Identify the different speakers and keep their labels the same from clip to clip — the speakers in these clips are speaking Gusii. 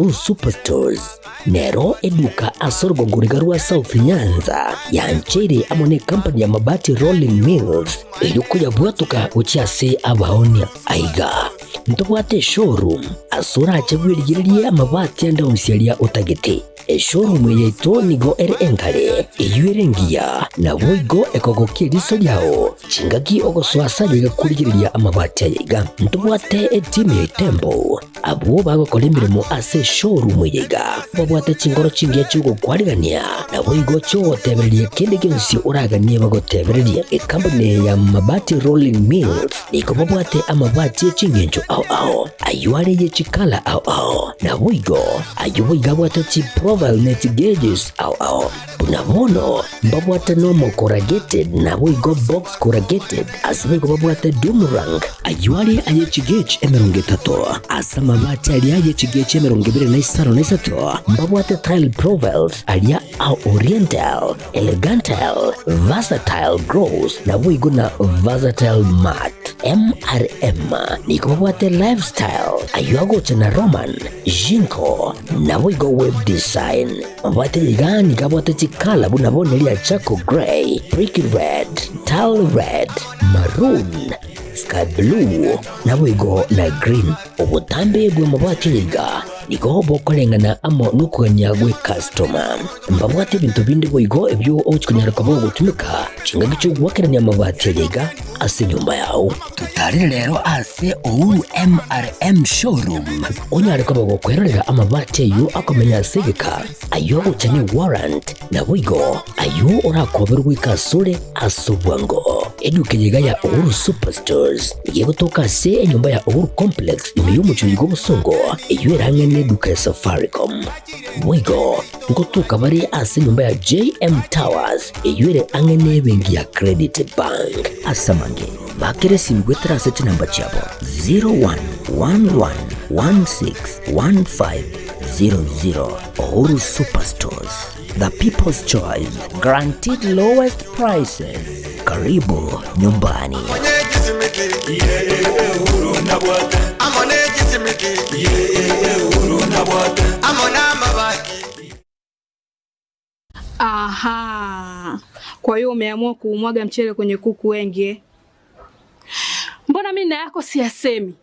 Speaker 1: Uhuru Superstores nero eduka ase orogongo riga rwa South Nyanza yancheire amo necompany ya Mabati Rolling Mills erio koyabwatoka gochia ase abaonia. Aiga ntobwate eshowroom ase orache bwerigererie amabati ande onsi aria otagete. Eshowroom eye yaito nigo ere enkare, eyio ere engiya, naboigo ekogokia eriso riao chingaki ogosoa ase aye iga korigereria amabati aya iga. Ntobwate etimu ya Itembo Abwo bagokora emeremo ase eshowroom eye iga babwate chinkoro chingiya chi'ogokwarigania, naboigo chi'ogotebereria kende gionsi oraganie bagotebererie. Ekampuni eye ya Mabati Rolling Mills nigo babwate amabati e chingencho ao ao, ayio are ye chikala ao ao, naboigo ayio boigo abwate chiprofile ne chigauges ao ao. Buna bono mbabwate normal corrugated naboigo box corrugated, ase boigo babwate doom rank, ayio are aye chigauge 30, ase amabati aria aye chigauge 23 mbabwate tile profiles aria a oriental, elegantile, versatile gloss naboigo na versatile matte. MRM nigo babwate lifestyle, ayio agocha na Roman, Jinko, naboigo web design. Mabwate iga nigo abwate chikala buna bono eria charcoal grey, brick red, tile red, maroon, sky blue, naboigo na green. Obotambe bw'amabati aya iga nigo bokoreng'ana amo nokogania gw'ecustoma. Mbabwate ebinto binde boigo ebio ogochia konyara koba ogotumeka chingaki chi'ogoakerania amabati aya iga ase enyomba yao. Totarere rero ase Uhuru MRM Showroom onyare koba gokwerorera amabati ayio akomenya ase egeka, ayio agocha ne warrant, naboigo ayio orakoberwe goika asore ase obwango. Eduka eye iga ya Uhuru Superstores nigo egotoka ase enyomba ya Uhuru Complex ime y'omochie oyo bw'obosongo eyio ere ang'e neduka ya Safaricom. Boigo ngotoka bare ase enyomba ya JM Towers eyio ere ang'e nebenki ya Credit Bank. Ase amange, bakera esimi goetera ase chinamba chiabo 0111161500. Uhuru Superstores, the people's choice, guaranteed lowest prices. Karibu nyumbani.
Speaker 2: Aha, kwa hiyo umeamua kuumwaga mchele kwenye kuku wengi eh? Mbona mimi na yako siyasemi?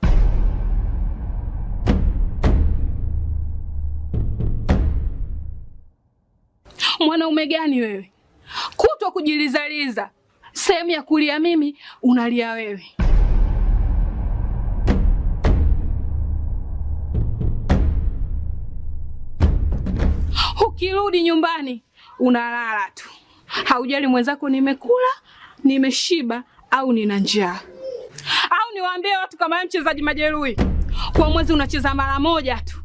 Speaker 2: Mwanaume gani wewe? Kutwa kujilizaliza, sehemu ya kulia mimi unalia wewe. Ukirudi nyumbani unalala tu, haujali mwenzako nimekula, nimeshiba au nina njaa. Au niwaambie watu kama wewe mchezaji majeruhi, kwa mwezi unacheza mara moja tu.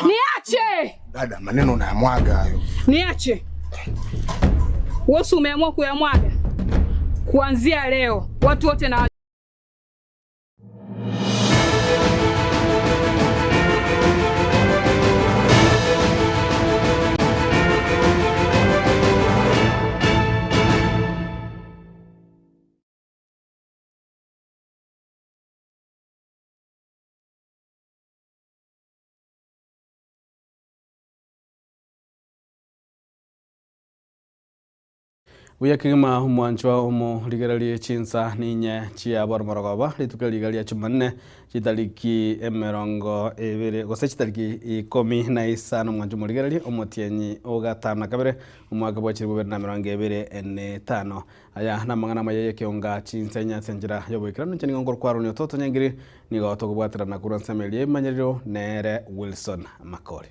Speaker 2: Niache!
Speaker 3: Dada, maneno unayamwaga hayo.
Speaker 2: Niache. Wewe si umeamua kuyamwaga? Kuanzia leo watu wote na
Speaker 4: Buya kegima omwanchwa omorigererie chinsa ninye chia boromorogoba rituko riga ria Jumanne chitariki 20 gose chitariki 15 omwanchwa omorigererie omotienyi ogatano na kabere omwaka bwa 2025. Aya namang'ana amaya y'ekeonga chinsa enye ase enchera y'oboikeranu inche nigo nkorokwa Aaron Ototo Nyangiri nigo tokobwaterana korwa ensemo eria y'emanyerero nere Wilson Makori.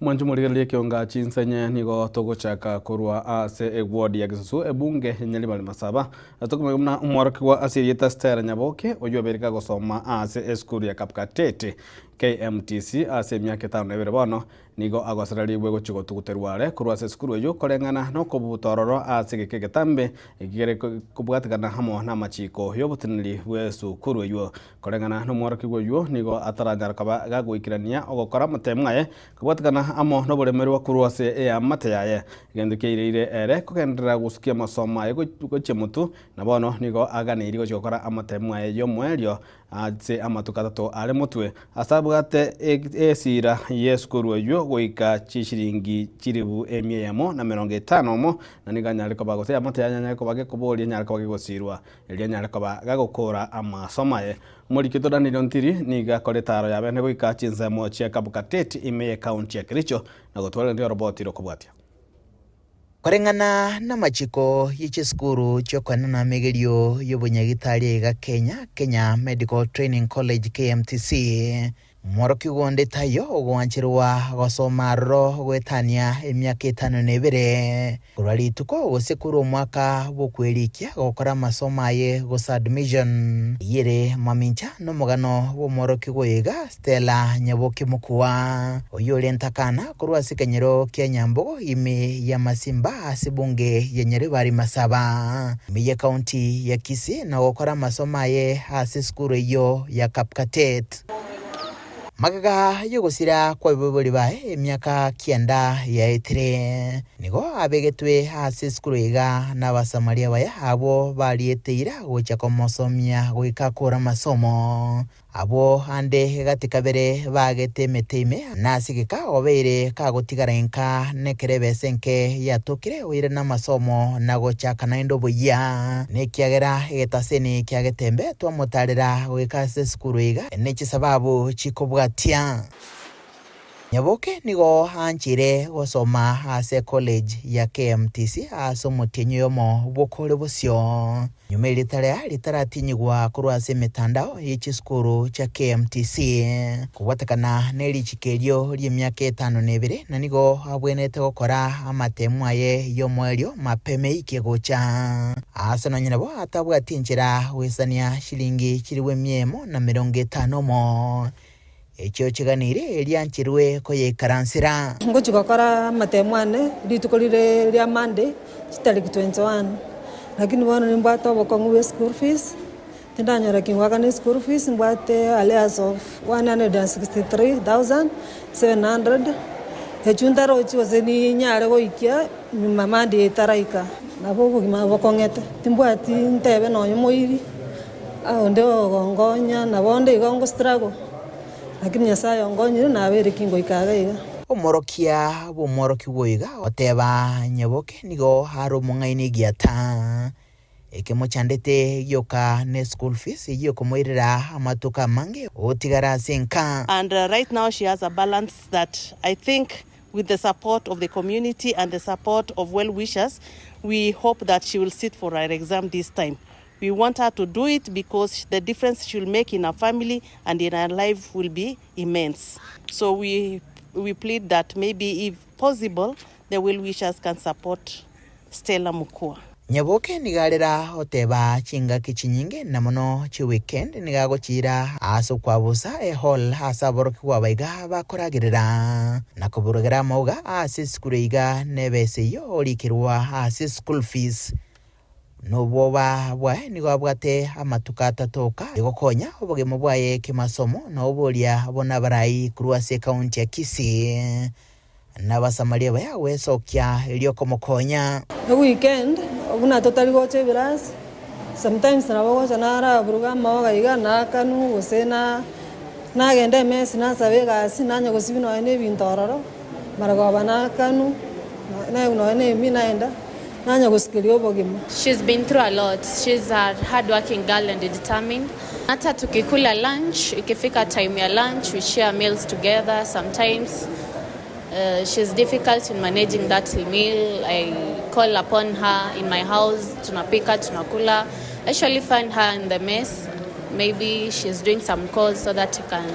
Speaker 4: Mwanche morigererie ekionga chinsenye nigo togochaka korwa ase eward ya Gesusu ebunge ya Nyaribari Masaba tokomanya buna omworokigwa ase erieta Stella Nyaboke oyio obereka gosoma ase esukuru ya Kapkatete. KMTC, ase emiaka etano na ebere bono, nigo agosererigwe gochia gotuguterwa are korwa ase esukuru eyio koreng'ana nokobuta ororo ase egeka egetambe eki kere kobwatekana amo namachiko y'oboteneneri bw'esukuru eyio. Koreng'ana nomworokigwa oyio nigo ataranyara koba gagoikerania ogokora amatemo aye kobwatekana amo noboremerwa korwa ase eamate yaye. Egento kiaireire ere kogenderera gosukia amasomo aye gochia motwe na bono nigo aganeirie gochia gokora amatemo aye y'omoerio Ase amatuko atato are motwe, ase abwate esira y'esukuru eyio goika chishilingi chilifu emia eyemo na emerongo etano omo, na nigo anyare koba gose eamate yaye anyare koba gekoboria anyare koba gegosirwa, erio anyare koba gagokora amasomo aye. Omoriki oito Daniel Ontiri nigo akora etaaro ya bene goika chinsemo chia Kabukatet ime y'ecounty ya Kericho na gotwareria oroboti rokobwatia.
Speaker 5: Koreng'ana namachiko ye chisukuru chi'okoenana emegerio y'obonyagitari aiga Kenya, Kenya Medical Training College KMTC, mworokigwa onde taiyo ogoancherwa gosoma aroro goetania emiaka etano na ebere korwa rituko gose korwa omwaka bw'okwerikia gokora amasomo aye gose admission. Eyio ere mamincha nomogano bw'omworokigwa oyo iga Stella Nyaboke Mokua, oyio ore ntakana korwa ase ekenyoro kia Nyambogo ime ya Masimba ase ebunge ya Nyaribari Masaba, ime ye county ya Kisii na gokora amasomo aye ase esukuru eyio ya Kapkatet. Magega y'ogosira kw'abaibori baye emiaka kianda yaetire, nigo abegetwe ase esukuru iga n'Abasamaria baye abwo bariete eira gocha komosomia goika akore amasomo. Abwo ande gati kabere baagete emete ime, na ase egeka obeire kagotigara inka nekero ebesa enke yatokire oirane amasomo na gochaka naende oboyia. Nekiagera egetaseni kia Getembe twamotarera goika ase esukuru iga ne chisababu chikobwatia. Nyaboke nigo anchire gosoma ase college ya KMTC ase omotienyi oyomo bw'okore bosio. Nyuma erieta riaye ritaratinyigwa korwa ase emetandao ye chisukuru chia KMTC. Kobwatekana ne richiko erio ri'emiaka etano na ebere na nigo abwenerete gokora amatemu aye y'omoerio mapema eike gocha. Ase nonye nabo atabwati enchera goesania shilingi chilifu emia emo na merongo etano omo. Echio chiganeire eriancherwe koyeikaransera.
Speaker 6: Ngochia gokora amatemo ane rituko rire ria Monday chitariki 21, lakini bono nimbwate obokong'u bwa eschool fees, tindanyora kingwakana eschool fees mbwate arrears of 163,700 echio ntarochi gose ninyare goikia nyuma Monday etaraika. Nabo obogima bokong'ete, timbwati ntebe nonye moiri. Onde ogonkonya, nabo onde igo ngo struggle, lakini Nyasaye onkonyire nabeire ki ngoika iga iga.
Speaker 5: Omworokia bw'omworokigwa oiga oteba, Nyaboke nigo are omong'aini egiata. Ekemochandete gioka ne school fees eyio ekomoirera amatuko amange otigare ase enka.
Speaker 7: And right now she has a balance that I think with the support of the community and the support of well wishers we hope that she will sit for her exam this time. We want her to do it because the difference she will make in her family and in her life will be immense. So we, we plead that maybe if possible, the well wishers can support Stella Mukua.
Speaker 5: Nyaboke nigo arera oteba chingaki chinyinge na mono chiweekend nigo agochiira ase okwabusa ehall ase aborokigwa aba iga bakoragerera na koburugera amauga ase esukuru iga nebesa eyio orikerwa ase school fees. Nobwoba bwaye nigo abwate amatuko atato oka gokonya obogima bwaye kemasomo na oboria buna abarai korwa ase ekaunti ya Kisii na Abasamaria baya gwesokia erio komokonya.
Speaker 6: Eweekend buna totari gocha ebirasi, sometimes nabo ogocha naraburuga amaoga iga naakanu gose na nagenda emesi nasaba egasi nanya gosibia nonya na ebinto ororo, marogoba naakanu, naegwa nonya na emi naenda. Nanya gosikeria obogima.
Speaker 8: She's been through a lot. She's a hard working girl and determined. Hata tukikula lunch, ikifika time ya lunch, we share meals together. Sometimes she's difficult in managing that meal. I call upon her in my house, tunapika, tunakula. I usually find her in the mess. Maybe she's doing some calls so that she can,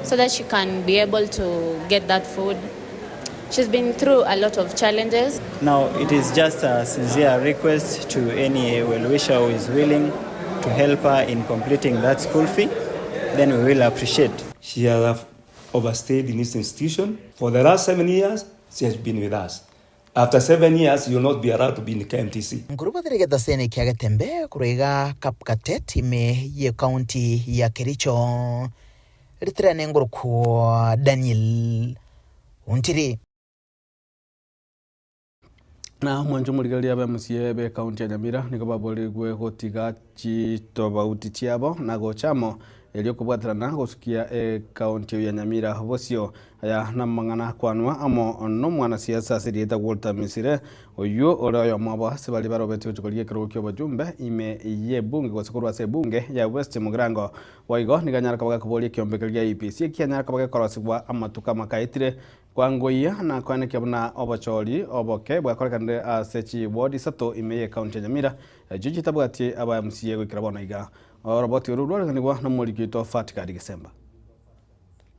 Speaker 8: so that she can be able to get that food. She's been through a lot of challenges.
Speaker 9: Now, it is just a sincere request to any well-wisher who is willing to help her in completing that school fee, then we will appreciate.
Speaker 10: She have overstayed in this institution. For the last 7 years, she has been with us. After 7 years, you will not be allowed to be in KMTC.
Speaker 5: Nkorwa getasene kia Getembe korwa iga Kapkatet ime ye county ya Kericho ritirane ngorokwa Daniel Ontiri.
Speaker 4: Na omwancho omorigereria abe MCA be county ya Nyamira nigo baborigwe gotiga chitobauti chiabo na gochamo erio kobwaterana gosukia ekaunti ya Nyamira bosio. Aya namang'ana kwanwa amo nomwanasiasa ase erieta Walter Misire, oywo ore oyomo abo ase baria barobetie gochikoria ekerogo kia obojumbe ime ye ebunge gose korwa ase ebunge ya West Mugirango. Boigo nigo anyara koba gakoboria ekiombekeri gia IEBC ekianyara koba gekorosigwa amatuko amakaetire kwangoiya na koenekia buna obochori oboke bwakorekanire ase chiward isato ime ye ekaunti ya Nyamira echio chitabwati aba MCA goikera bono iga. Oroboti oru rwareganigwa na omoriki oito Fatikari Gisemba.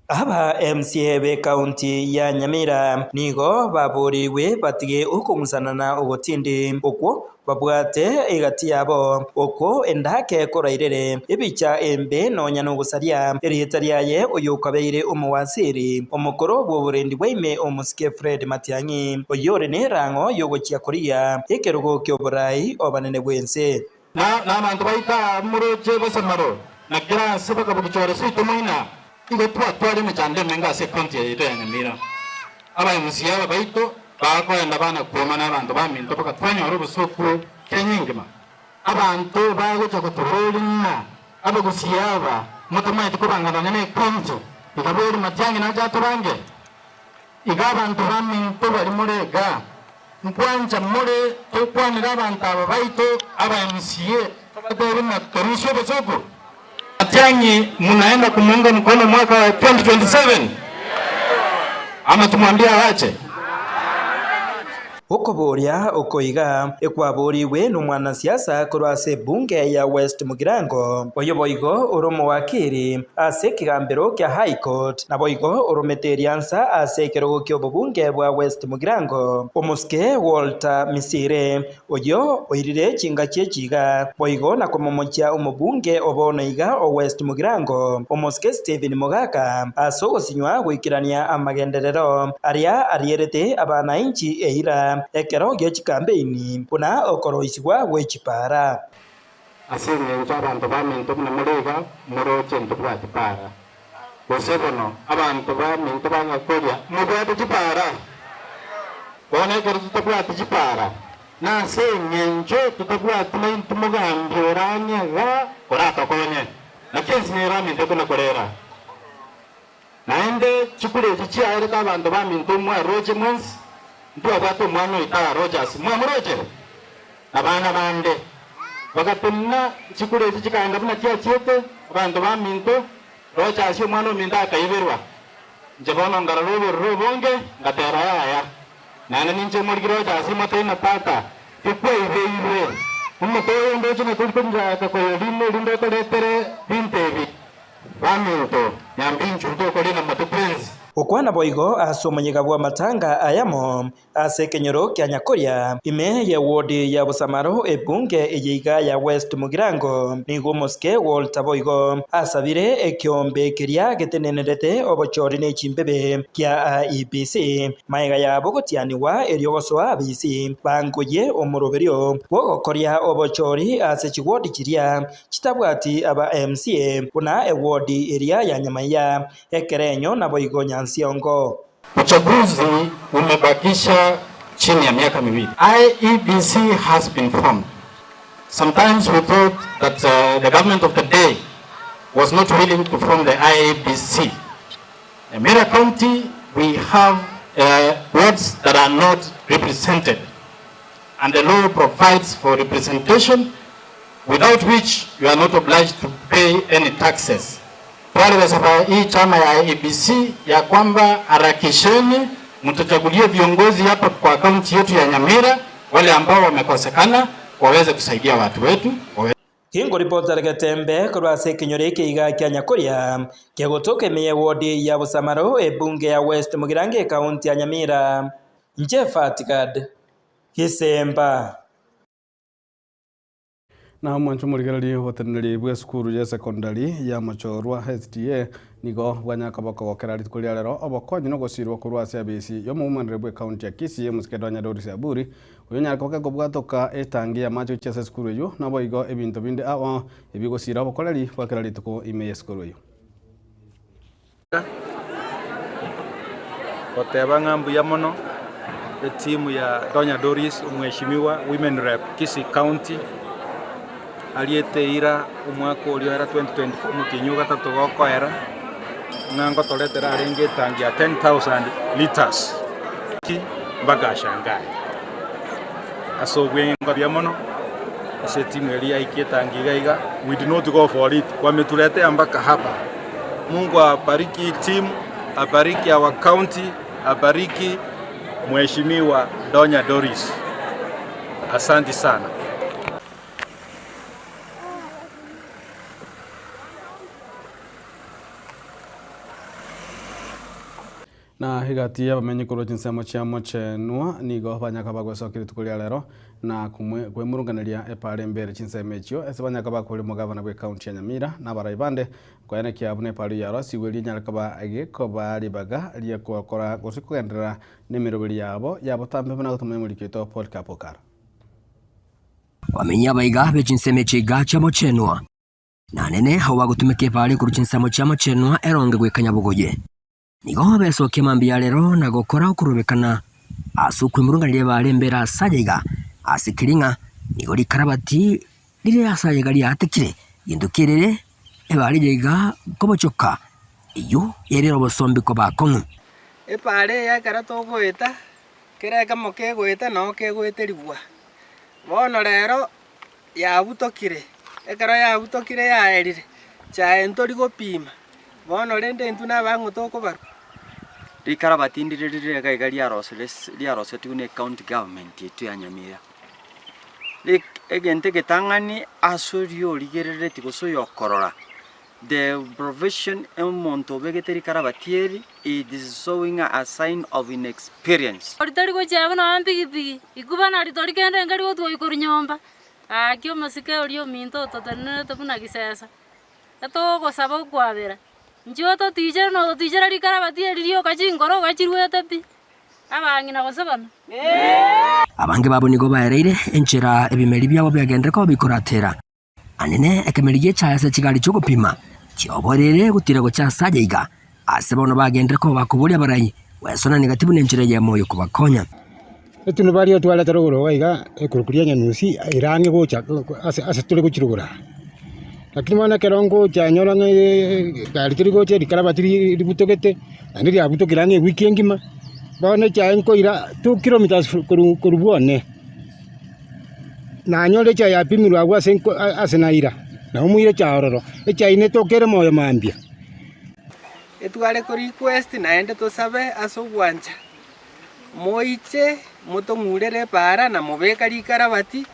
Speaker 11: Aba MCA be county ya Nyamira nigo baboriwe batige okong'usanana ogotindi okwo babwate egati yabo okwo endake korairere ebicha embe nonya nogosaria erieta riaye oyo okabeire omowaziri omokoro bw'oborendi bwaime omosike Fred Matiang'i oyo ore nerang'o yogochia koria ekerogo kia oborai obanene bwense.
Speaker 12: Na abantu baita muroche bosamaro na kirasi bakabugichora sito moina igo twatware emechando emenge ase ekaunti yaito ya Nyamira. Aba MCA aba baito bakoenda bana kuoma na abanto baminto baka twanyora obosoku kenyingima abanto bagocha gotorori ng'a abagusia aba motomaete kobangana na ekaunti ikabori Matiang'i nacha atobange iga abantu baminto bari murega nkwancha more tokwanera abantu aba baito aba MCA tobatebe na torusia obosoku. Matiang'i munaenda kumuunga mkono mwaka wa 2027 ama tumwambie awache?
Speaker 11: Okoboria okoiga ekwaboriwe n'omwanasiasa korwa ase ebunge ya West Mugirango oyo boigo ore omowakiri ase ekegambero kia High Court na boigo oromete eriansa ase ekerogo kia obobunge bwa West Mugirango omosike Walter Misire oyo oirire chinga chiechiga boigo na komomochia omobunge obono iga o West Mugirango omosike Stephen Mogaka ase ogosinywa goikerania amagenderero aria arierete abananchi eira ekero gia chikampeini buna okoroisigwa gwe chipara.
Speaker 12: Ase eng'encho abanto baminto buna moriga moroche ntobwati para gose bono abanto baminto banyakoria mobwate chipara bono ekero tutabwati chipara na ase eng'encho tutabwati naintu mogambi oranyega oratokonye naki ensinyero aminto konakorera naende chikura echi chiaerete abanto baminto mwaroche mwensi ntwabwate omwana oita Rogers mwamuroche abana bande bagatemna chikura echi chikaenda buna chiachiete abanto baminto Rogers omwana ominto akaiberwa nche bono ngarora obororo obonge ngatera yaya naende ninche morigi Rogers moteina tata tikwaibeirwe omoto oyo ndoche natorikonjaka koyorina erinde otoretere binto ebi baminto nyambinchu ntokorina moto twensi.
Speaker 11: Okwana boigo ase omonyiga bwa matanga ayamo ase ekenyoro kia Nyakoria ime ye ward ya Busamaro ebunge eyeiga ya West Mugirango nigo omosike Walter boigo asabire ekiombe keria getenenerete obochori ne chimbebe kia IEBC maega yabo gotianigwa erio gosoa abisi bangoye omoroberio bwogokoria obochori ase chiward chiria chitabwati aba MCA buna eward eria ya Nyamaiya Ekerenyo naboigo Nyansiongo.
Speaker 12: Uchaguzi umebakisha chini ya miaka 2. IEBC has been formed. Sometimes we thought that the government of the day was not willing to form the IEBC. In Nyamira County, we have wards that are not represented. And the law provides for representation, without which you are not obliged to pay any taxes. Wale wa hii chama ya IEBC ya kwamba harakisheni mtuchagulie viongozi hapa kwa kaunti yetu ya Nyamira, wale ambao wamekosekana waweze kusaidia watu wetu wawe
Speaker 11: Hingo ripota Getembe korwa ase ekenyoro ekeiga kia Nyakoria kegotoka ime ward ya Busamaro ebunge ya West Mugirango ekaunti ya Nyamira nche Fatigad Gisemba.
Speaker 4: Na omwancho omorigereria oboteneneri bw'esukuru ya secondary ya Mochorwa SDA nigo bwanyaka bokogokera rituko ria rero obokonyi na ogosirwa korwa ase abisi y'omoumanere bw'ecounty ya Kisii omosike Donya Doris Aburi oyo onyare koba gekobwatoka etangi y'amache gochia ase esukuru eyio naboigo ebinto binde ao ebigosira obokoreri bwa kera rituko ime y'esukuru eyio.
Speaker 13: Goteba ng'a mbuya mono etimu ya Donya Doris omweshimiwa women rep Kisii county ariete eira omwaka oria oera 2024 omotienyi ogatato gokoera ng'a ngotoretera arenge etangi ya 10,000 litres ki mpaka ashangae ase obwenga buya mono ase etimu eria yaikia etangi iga iga we did not go for it wametuletea mpaka hapa. Mungu abariki hii timu, abariki our county, abariki Mheshimiwa Donya Doris. Asanti sana.
Speaker 4: Na egati y'abamenyi korwa chinsemo chia Mochenwa nigo banyaka bagwesokia rituko ria rero na kwemurunganeria epaara embere chinsemo echio ase banyaka bakoria omogavana bw'ecounty ya Nyamira na abarai bande koenekia buna epaara eyio yarosigwe rinyare koba gekoba ribaga ria gokora gose kogenderera nemeroberi yabo ya botambe buna gotomanya omoriki oito Polycarp Okara.
Speaker 1: Abamenyi abaiga be chinsemo echi iga chia Mochenwa na nene abwo bagotumeka epaara ekorwa chinsemo chia Mochenwa eronge goika Nyabogoye. Nigo besokia mambia rero na gokora okorobekana ase okwemurunganeria ebaare embere ase aya iga, ase keri ng'a nigo rikarabati rire ase aya iga riatekire, gento kerere ebaare eye iga kobochoka, eyio erere obosombi koba akong'u.
Speaker 14: Ebaare eye ekero togoeta, kera ekemo kegoeta nao kegoeterigwa. Bono rero yabutokire, ekero yabutokire yaerire, chaye ntori gopima, bono rende intwe na abang'u tokobarwa.
Speaker 15: Rikarabati ndire rire iga iga riarosire riarosetigwe na ecounty government yaito ya Nyamira. Rik egento egetang'ani ase oria origereretie gose oyokorora, the profession omonto obegete rikarabati eri, it is showing a sign of inexperience.
Speaker 16: Ritari gochia abwo nonya mpigipigi, ikuba nari tori kende nkeri gotwoyia korwa nyomba, gaki omosike oria ominto ototenenerete buna gisesa, etogosaba okwabera, inchuo ototichere na ototichere rikarabati eri rioka chinkoro iga chiruete pi, abang'ina gose bano.
Speaker 1: Abange babo nigo baereire enchera ebimeri biabo biagenderete koba bikoratera. Anene ekemeri gi'echaye ase chigari chi'ogopima chioborere gotira gocha ase aye iga, ase bono bagenderere koba bakoboria abarai gwesonania gati buna enchera eyemo y'okobakonya.
Speaker 17: Etunubari eye twareta rogoro iga iga ekorokwa ria Nyanusi ere ang'e gocha ase ase tore gochirogora aa. Lakini bono ekero ngocha nyora ng'a egari teri gocha rikaraba tiri ributogete, naende riabutokire ang'e ewiki engima, bono echae nkoira two kilometers korwa korwa bwane. Nanyore echae yapimirwe agwo ase nko ase naira, na omoire echae ororo, echae netoka ere moyo mambia.
Speaker 14: Etware ko request naende tosabe ase ogwancha, moiche motong'urere epaara na mobeka rikarabati,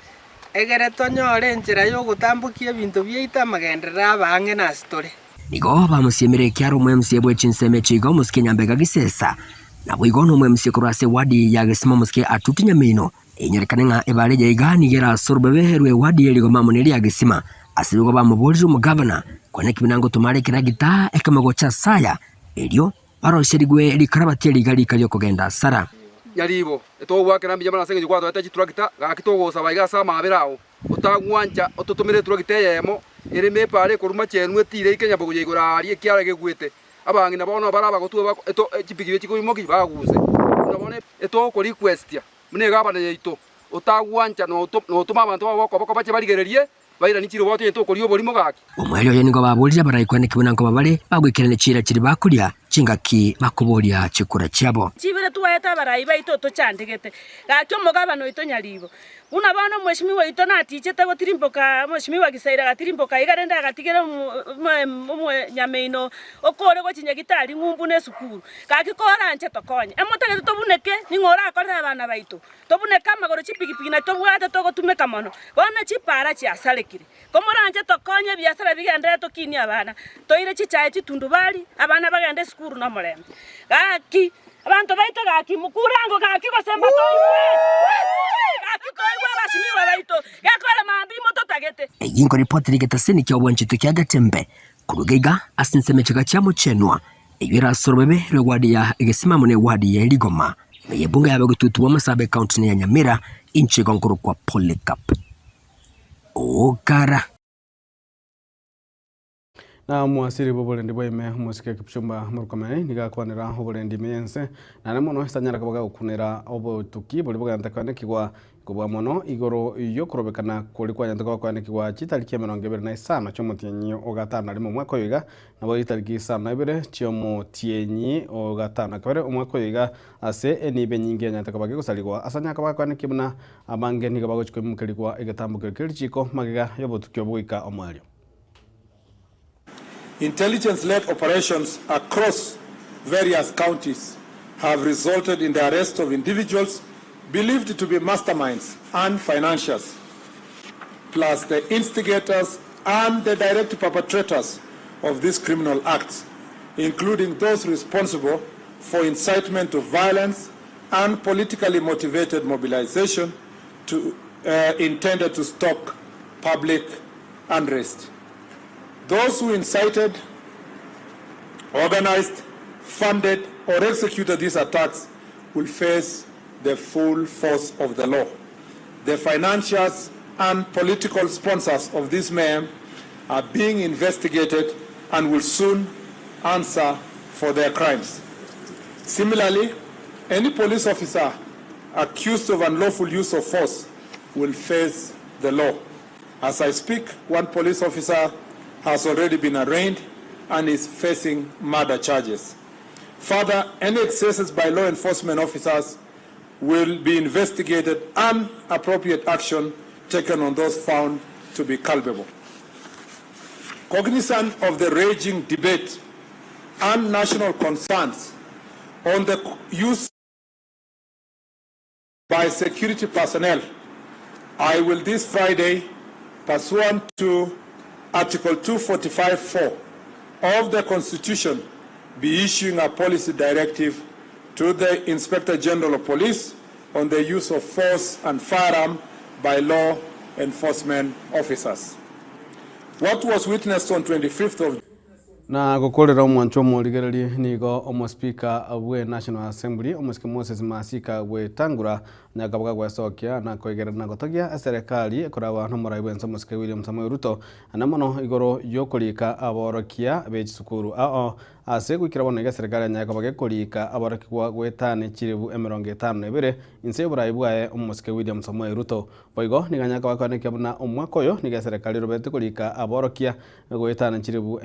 Speaker 14: egere tonyore enchera yogotambokia ebinto biaito amagenderero abe ang'e nase tore.
Speaker 1: Nigo bamosiemire ekiara omwemsie bwe chinsemo echi iga omosike Nyambega Gisesa, naboigo nomwemsie korwa ase ewadi ya Gesima omosike Atuti Nyamino. Enyorekane ng'a ebaare eye iga nigo ere ase orobebe rw'ewadi ye rigoma amo neria ya Gesima. Ase nigo bamobooririe omogavana, Kwana ekebina ngotoma are ekeragita ekemo gocha ase aya, erio baroserigwe rikarabati eri iga rika ri'okogenda asara.
Speaker 18: Nyaribo, etogwakera mbuya mono ase engencho gwatoete chitrakta, gaki togosaba iga ase amaabera ao, otagwancha ototomere etrakta eyemo ereme epaara ekoruma chenwe etiire eike nyabogoya igoro aaria ekiara gegwete. Abang'ina bono bare abagotwe bako eto chipigipigi chikoimokia baguse. Buna bono etogokorikwestia buna egavana yaito, otagwancha notoma abanto bao b'okoboko bache barigererie, bairanie chiroboti onye tokoria oborimo gaki.
Speaker 1: Omoerio oye nigo baborire abaraikwa naki buna nkoba bare bagoikerania chiira chiria bakoria chingaki bakoboria chikura chiabo.
Speaker 19: Chibere twaete abarai baito tochandegete, gaki omogabana oito nyaribo. Buna bono omweshimiwa oito natichete gotirimboka, omweshimiwa Gisaira agatirimboka iga rende agatigera omonyameino okore gochia nyagitari ng'umbu na esukuru. Gaki koranche tokonye. Emotagete tobuneke, ning'o orakorere abana baito? Tobuneke amagoro chipigipigi na tobwate togotumeka mono. Bono chipaara chiasarekire. Komoranche tokonye ebiasara bigenderere tokinie abana, toire chichae chitundubari, abana bagende esukuru nomorembe. Gaki abanto baito gaki mokurango gaki gose mbatoigwe. Gaki. toigwe abasimiwa baito, gekore mambia mototagete.
Speaker 1: Eyio nkoripoti rigetasini kia obwanchete kia Getembe korwa iga ase ensemo echiga chia Mochenwa, eyio ere ase orobebe rw'ewadi ya Egesimamo na ewadi ya Erigoma, ime y'ebunge ya Bogetutu bw'Amasaaba ecounty ya Nyamira, inche igo nkorokwa Polycarp Okara.
Speaker 4: Na omwasiri bw'oborendi bwa ime omosike Kipchumba Murkomen nigo akwanera oborendi ime y'ense naende mono ase anyare koba gagokunera obotuki boria bogente koenekigwa kobua mono igoro y'okorobekana koria kwanyarete koba koenekigwa chitariki 25 chi'omotienyi o gatano na rimo omwaka oyo iga nabo chitariki isano na ibere chi'omotienyi o gatano na kabere omwaka oyo iga ase enibo enyinge yanyarete koba gegosarigwa ase anyare koba gakoenekia buna abange nigo bagochia koimokerigwa egetambokero keria richiko magega y'obotuki obo goika omoerio.
Speaker 20: Intelligence-led operations across various counties have resulted in the arrest of individuals believed to be masterminds and financiers, plus the instigators and the direct perpetrators of these criminal acts, including those responsible for incitement to violence and politically motivated mobilization to, uh, intended to stoke public unrest. Those who incited, organized, funded, or executed these attacks will face the full force of the law. The financiers and political sponsors of this mayhem are being investigated and will soon answer for their crimes. Similarly, any police officer accused of unlawful use of force will face the law. As I speak, one police officer has already been arraigned and is facing murder charges. Further, any excesses by law enforcement officers will be investigated and appropriate action taken on those found to be culpable. Cognizant of the raging debate and national concerns on the use by security personnel, I will this Friday, pursuant to Article 245.4 of the Constitution, be issuing a policy directive to the Inspector General of Police on the use of force and firearm by law enforcement officers. What was witnessed on 25th of
Speaker 4: Na gokorera omwancho omorigereria nigo omospika bwe National Assembly omosike Moses Masika gwetangura nyakaboga gwesokia na koigerera na gotogia eserekari ekoraba nomorai bwense omosike William Samoei Ruto ane mono igoro yokorika aborokia bechisukuru ao ase goikera bono iga eserekari nyakaboga ekorika aborokigwa gwetani chiribu 52 inse y'oborai bwaye omosike William Samoei Ruto boigo niga nyakaboga koenekia buna omwaka oyo niga eserekari erobete korika aborokia goetana chiribu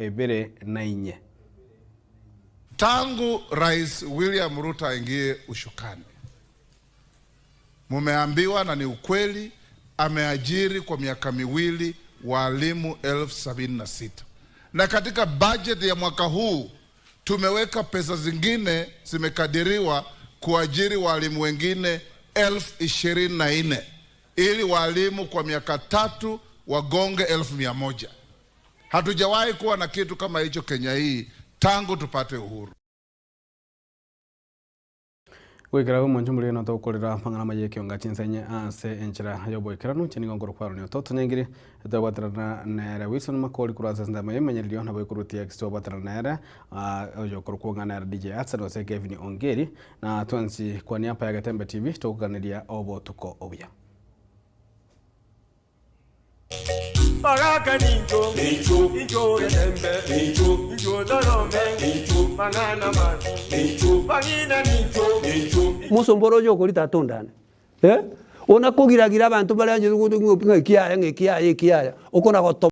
Speaker 4: 24.
Speaker 21: Tangu Rais William Ruto aingie ushukani, mumeambiwa na ni ukweli, ameajiri kwa miaka miwili walimu 76,000 na katika bajeti ya mwaka huu tumeweka pesa zingine zimekadiriwa kuajiri walimu wengine 24,000 ili walimu kwa miaka tatu wagonge 100,000. Hatujawahi kuwa na kitu kama hicho Kenya hii tangu tupate uhuru.
Speaker 4: Goikera omonche omorero na togokorera amang'ana amaya ekionga chinsenye ase enchera ya oboikeranu chinigo nkoro kwaroni ototonyengire etobwaterana nere Wilson Makori korwa ase ensemo ya emenyererio nabo ekorutia ekisi tobwaterana nere oyo okorokwa ng'a nere DJ Hudson gose Kevin Ongeri na twensi kwa niaba ya Getembe TV togokaneria obotuko obuya.
Speaker 22: Bagaka nincho, nincho, nincho getembe, nincho, nincho torome, nincho, mang'ana mabi, nincho, bang'ina nincho, nincho.
Speaker 23: Mosombora oyo okorita atondane, eh? Ona kogiragira abanto bare anchete ng'a ekiaya ng'a ekiaya ekiaya, okona gotoba.